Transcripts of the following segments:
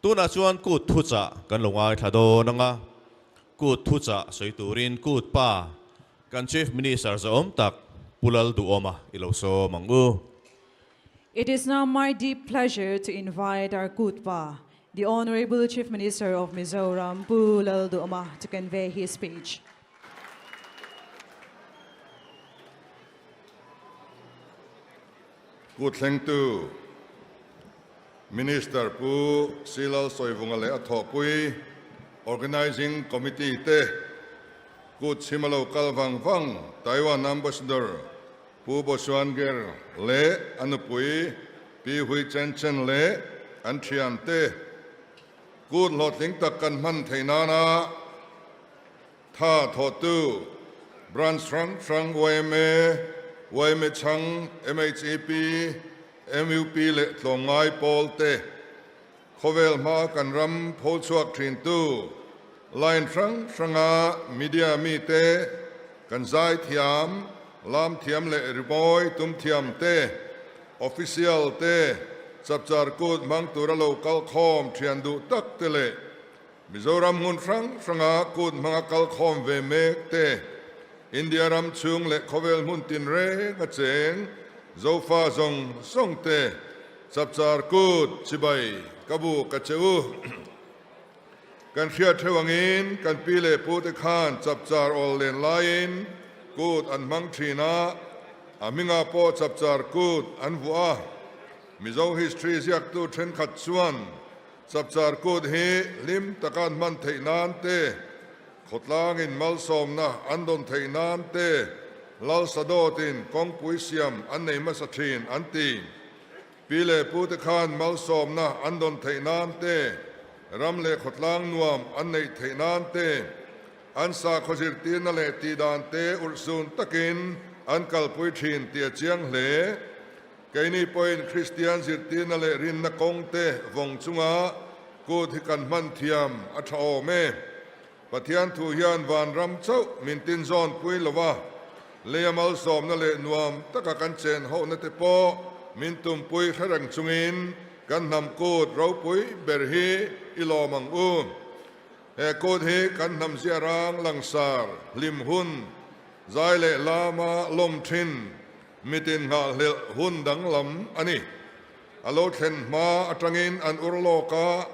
Tunah chuan kut thuchah kan lo ngaithla dawn ang a, kut thuchah sawi turin kut pa kan Chief Minister zahawm tak Pu Lalduhawma i lo sawm ang u. It is now my deep pleasure to invite our kut pa, the Honorable Chief Minister of Mizoram, Pu Lalduhoma, to convey his speech. Kut thlengtu Minister Pu Silal Sawivunga leh a thawhpui Organising Committee te kut chhim a lo kal vang vang Taiwan Ambassador Pu Bosuan Ger leh a nupui Pi Hui Chen Chen leh an thiante kut hlawhtling tak kan hman theih nana tha thawhtu Branch hrang hrang yma, yma chhang, MHEP, MUP leh tlawmngai pawl te khawvel hma kan ram pho chhuak thintu line hrang hranga media mite kan zai thiam, lam thiam leh rimawi tum thiam te, official te, chapchar kut hmang tura lo kal khawm thian duh tak te leh Mizoram hmun hrang hranga kut hmanga kal khawm ve mek te, India ram chhung leh khawvel hmun tinreng a cheng Zofa zawng zawng te, Chapchar kut chibai ka bu ka che u. Kan hriat theuh angin kan pi leh pu te khan Chapchar awl len laiin kut an hmang thin a, a hmingah pawh Chapchar kut an vuah a. Mizo history ziaktu thenkhat chuan Chapchar kut hi hlim taka an hman theih nan te, khawtlangin malsawmna an dawn theih nan te, Lal Sadawtin kawngpui siam an nei hmasa thin an ti. Pi leh pu te khan malsawmna an dawn theih nan te, ram leh khawtlang nuam an neih theih nan te, an sakhaw zirtirna leh tihdan te urhsun takin an kalpui thin tih a chiang hle. Keini pawhin Kristian zirtirna leh rinna kawngte vawng chunga kut hi kan hman thiam a tha awm e. Pathian thu hian vanram chauh min tinzawnpui lo a, leia malsawmna leh nuam taka kan chen hohna te pawh min tumpui hre reng chungin kan hnam kut ropui ber hi i lawm ang u. He kut hi kan hnam ziarang langsar hlim hun zai leh lama lawm thin Mitin nghahhlelh hun danglam a ni. A lo thlen hma atangin an ur lawk a,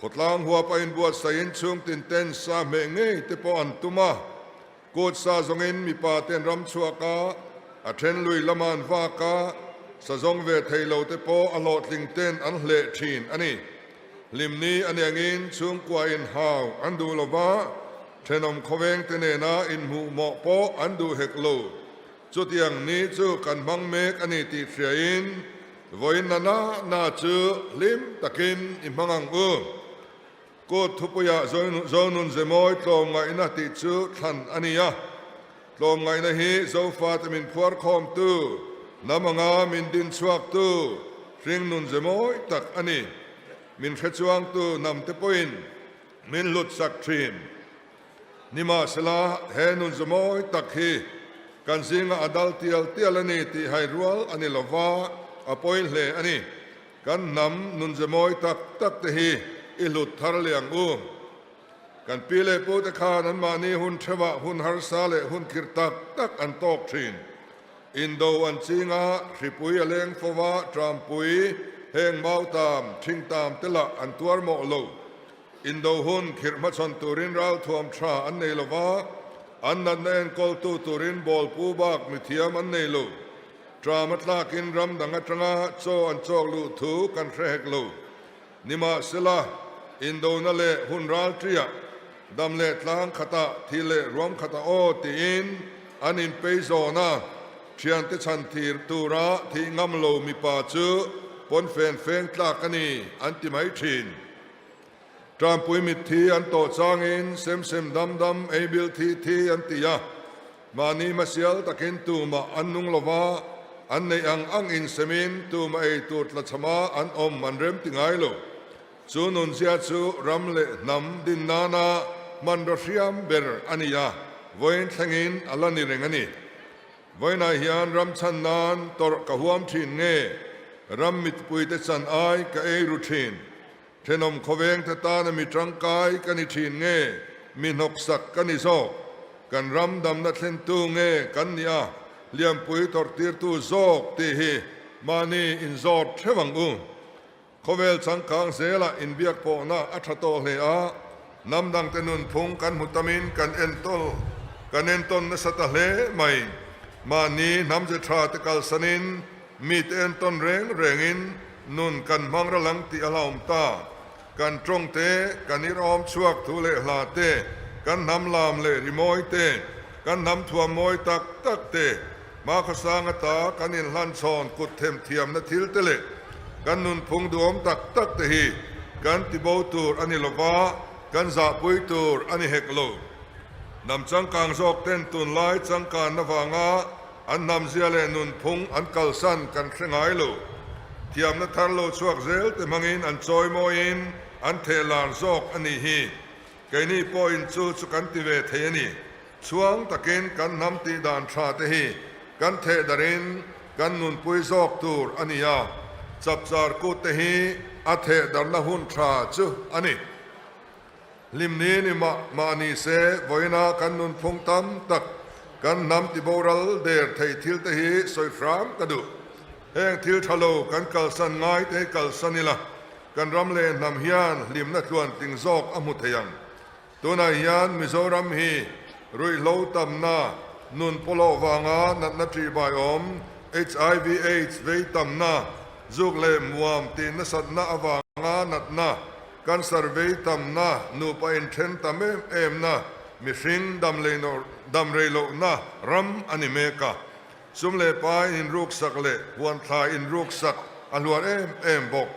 khawtlang huap a inbuatsaih inchhung tin ten sa hmeh ngei te pawh an tum a. Kut sa zawngin mipa ten ram chhuak a, a then lui lama an vak a, sa zawng ve thei lo te pawh a hlawhtling ten an hleh thin a ni. Hlimni a niangin chhungkua inhau an duh lo va, thenawm khawveng te nena inhmuhmawh pawh an duh hek lo. Chutiang ni chu kan hmang mek a ni tih hriain vawiin na na na chu hlim takin i hmang ang u. Kut thupuiah Zonun Zemawi tlawmngaihna tih chu thlan a ni a. Tlawmngaihna hi Zofate min phuarkhawmtu, hnam anga min dinchhuaktu hringnun zemawi tak a ni. Min hrechuangtu hnamte pawhin min hlutsak thin. Nimahsela, he nun zamawi tak hi kan zingah a dal tial tial a ni tih hai rual a ni lo va, a pawi hle a ni. Kan hnam nun zamawi tak tak te hi i hlut thar leh ang u. Kan pi leh pu te khan anmahni hun theuhah hun harsa leh hun khirh tak tak an tawk thin. Indo an ching a, hripui a leng fo va, trampui, heng mautam, thingtam te lah an tuar mawh lo. Indo hun khirh hmachhawn turin ralthuam tha an nei lo va, an natna enkawltu turin ball pu bak mithiam an nei lo. Tram a tlakin ram dang atanga chaw an chawk luh thu kan hre hek lo. Nimahsela, Indona leh hun ralṭiah dam leh tlang khatah thi leh ruam khatah aw tiin an inpei zawn a, ṭhiante chhan thir tura thih ngam lo mipa chu pawnfen feng tlak a ni an ti mai ṭhin. Ṭampui mitthi an tawh changin sem sem dam dam ei bil thi thi an ti a, mahni hmasial takin tumah an nung lo va, an neih ang ang insemin tumah ei tur tlachhama an awm an rem ti ngai lo. Chu nunzia chu ram leh hnam din nana hmanraw hriam ber a ni a, vawiin thlengin a la ni reng a ni. Vawiinah hian ram chhan nan tawrh ka huam thin nge ram mitpuite chan ai ka ei ru thin? Thenawm khawvengte tana mi tangkai ka ni thin nge, mi hnawksak ka ni zawk? Kan ram damna thlentu nge kan nih a, hliampui tawrhtirtu zawk tih hi mahni inzawt theuh ang u. Khawvel changkang zelah inbiak pawhna a tha tawh hle a, hnam dangte nunphung kan hmu tamin kan entawl kan entawn nasa ta hle mai. Mahni hnamze tha te kalsanin mite entawn reng rengin nun kan hmang ral ang tih a hlauhawm ta. Kan tawng te, kan irhawm chhuak thu leh hla te, kan hnam lam leh rimawi te, kan hnam thuam mawi tak tak te, Hmakhawsang ata kan inhlanchhawn kut themthiamna thil te leh kan nunphung duhawm tak tak te hi kan tibo tur a ni lova, kan zahpui tur a ni hek lo. Hnam changkang zawk ten tunlai changkanna vanga an hnamzia leh nunphung an kalsan kan hre ngai lo. Thiamna thar lo chhuak zel te hmangin an chawimawiin an thehlar zawk a nih hi. Keini pawhin chu chu kan ti ve thei a ni. Chhuang takin kan hnam tih dan tha te hi kan theh darin kan nunpui zawk tur a ni a, chapchar kut te hi a theh darna hun tha chu a ni. Hlimni ni mah mah ni se vawiina kan nunphung tam tak kan hnam ti boral der thei thil te hi sawi hram ka duh. Heng thil tha lo kan kalsan ngai te hi kalsan ila kan ram leh hnam hian hlimna tluantling zawk a hmu thei ang. Tunah hian Mizoram hi ruihhlo tamna, nun pawlawh vanga natna ṭihbai awm, HIV aids vei tamna, zuk leh muam tih nasatna avanga natna, cancer vei tamna, nupa inṭhen tam em emna, mihring dam rei lohna ram a ni mek a. Sum leh pai inruksak leh huanthlai inruksak a hluar em em bawk.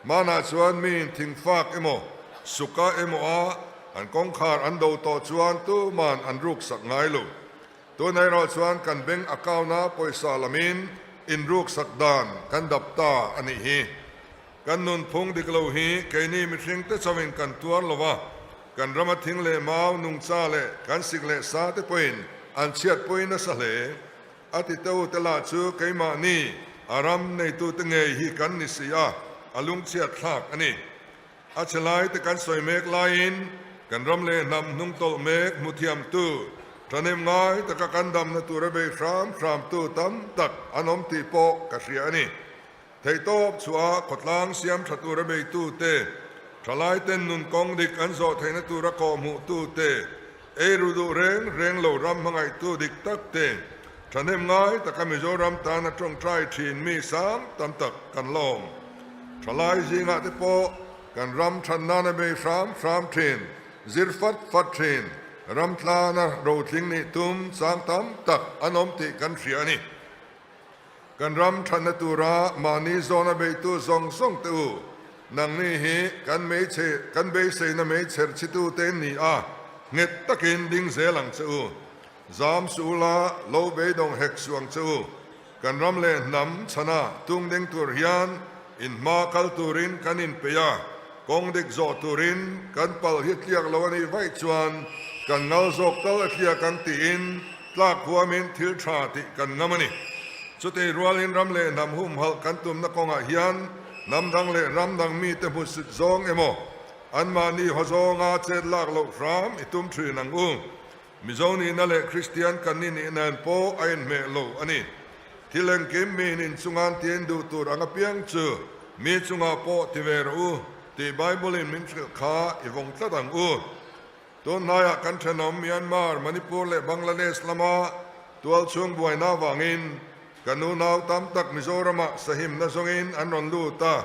Hmanah chuan miin thingfak emaw, suka emaw a an kawngkhar an do tawh chuan tuman an ruksak ngai lo. Tunah erawh chuan kan bank account-a pawisa lamin inruksak dan kan dap ta a nih hi. Kan nunphung dik lo hi keini mihringte chauhin kan tuar lo va, kan rama thing leh mau, nungcha leh kan sik leh sa te pawhin an chhiatpui nasa hle. A ti teu te lah chu keimahni a ram neitute ngei hi kan ni si a, a lungchhiat thlak a ni. A chhe lai te kan sawi mek laiin kan ram leh hnam hnungtawlh mek hmu thiamtu, thahnem ngai taka kan damna tura bei hram hramtu tam tak an awm tih pawh ka hria a ni. Theihtawp chhuah khawtlang siam tha tura beitute, thalaiten nun kawng dik an zawh theihna tura kawhhmuhtute, ei ru duh reng reng lo ram hmangaihtu dik tak te, thahnem ngai taka Mizoram tana tawngtai thin mi sang tam tak kan la awm. Thalai zingah te pawh kan ram than nana bei hram hram thin, zir fat fat thin, ram tlana rotling nih tum chang tam tak an awm tih kan hria a ni. Kan ram thatna tura mahni zawna beitu zawng zawng te u, nangni hi kan hmeichhe kan beiseina hmeichher chhitu te in ni a, nghet takin ding zel ang che u. Zam suh ula, lo beidawng hek suh ang che u. Kan ram leh hnam chhana tung ding tur hian in hma kal turin kan inpeih a, kawng dik zawh turin kan pal hi tliak lo a nih vaih chuan kan ngal zawk tal a tliak ang tiin Tlak huamin thil tha tih kan ngam a ni. Chutei rualin ram leh hnam humhalh kan tumna kawngah hian hnam dang leh ram dang mite hmusit zawng emaw, anmahni haw zawnga chet lak loh hram i tum thin ang u. Mizo nihna leh Kristian kan ni nih nen pawh a inhmeh lo a ni. Thil engkim miin inchungan tiin duh tur ang apiang chu mi chungah pawh ti ve rawh u tih Bible-in min hrilh kha i vawng tlat ang u. Tun hnaiah kan thenawm Myanmar, Manipur leh Bangladesh lama tualchhung buaina avangin kan unau tam tak Mizoramah sahimna zawngin an rawn lut a,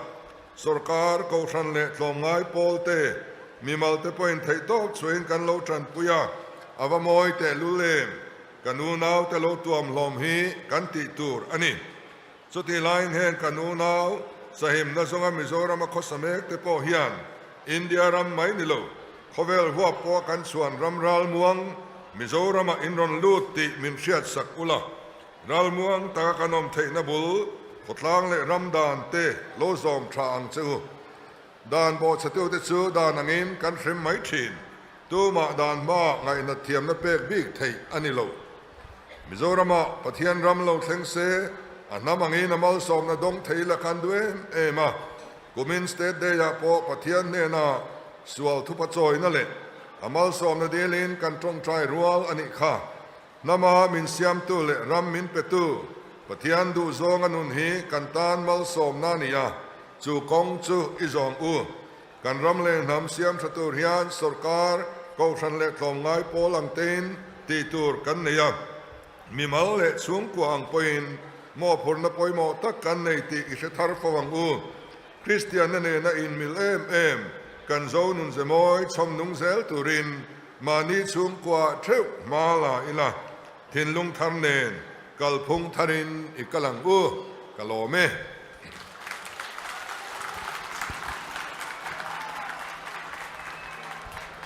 sorkar, kohhran leh tlawmngai pawl te, mimal te pawhin theihtawp chhuahin kan lo tanpui a, a va mawi tehlul em? Kan unau te lo tuam hlawm hi kan tih tur a ni. Chutih laiin heng kan unau sahimna zawnga Mizorama khawsa mek te pawh hian India ram mai ni lo, khawvel huap pawh kan chhuan ram ralmuang Mizoramah in rawn lut tih min hriatsak ula, ralmuang taka kan awm theihna bul khawtlang leh ram dan te lo zawm tha ang che u. Dan bawhchhetute chu dan angin kan hrem mai thin, tumah dan hmaah ngaihnat thiamna pek bik theih a ni lo. Mizoramah Pathian ram lo thleng se, a hnam angin a malsawmna dawng thei la kan duh em em a. Kumin State Day-ah pawh Pathian hnena sual thupa chawina leh a malsawmna dilin kan tawngtai rual a nih kha. Hnama min siamtu leh ram min petu Pathian duhzawnga nun hi kan tan malsawmna a ni a, chu kawng chu i zawm u. Kan ram leh hnam siam tha tur hian sorkar, kohhran leh tlawmngai pawl ang tein tih tur kan nei a. Mimal leh chhungkua ang pawhin mawhphurhna pawimawh tak kan nei tih i hre thar fo ang u. Kristianna nena inmil em em kan zo nun ze mawi chhawm nung zel turin mahni chhungkua theuh hma la ila, thinlung thar nen kalphung tharin i kal ang u, ka lawm e.